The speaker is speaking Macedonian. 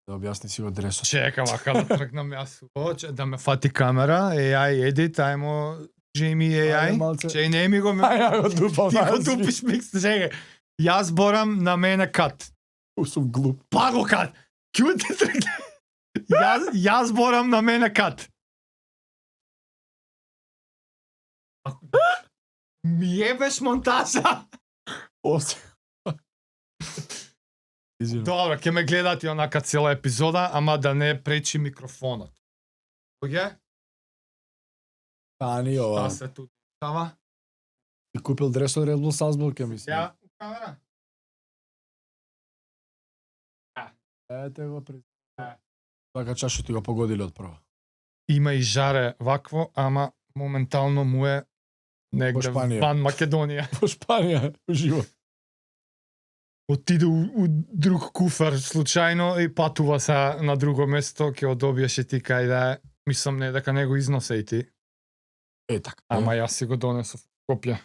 Да објасни си го дресот. Чека, вака да тргнам јас. Да ме фати камера, AI edit, ајмо Jamie AI. Чеј не ми го Ај, го дупам. Ти го дупиш микс, чекај. Јас борам на мене кат. Сум глуп. Па го кат. Ку ти тргне. Јас борам на мене кат. Ми ебеш монтажа. Добро, ќе ме гледат и онака цела епизода, ама да не пречи микрофонот. Оѓе? Тани ова. Та се тут става. Ти купил дрес од Red Bull Salzburg, ќе мислам. Ја, камера. Ете го пред. Така чашо ти го погодиле од прво. Има и жаре вакво, ама моментално му е негде Шпанија. ван Македонија. Во Шпанија, уживо. Отиде у друг куфар случајно и патува се на друго место, ќе одобиеш и ти кај да е. Мислам не дека не го износе и ти. Е така. Ама јас си го донесов Скопје.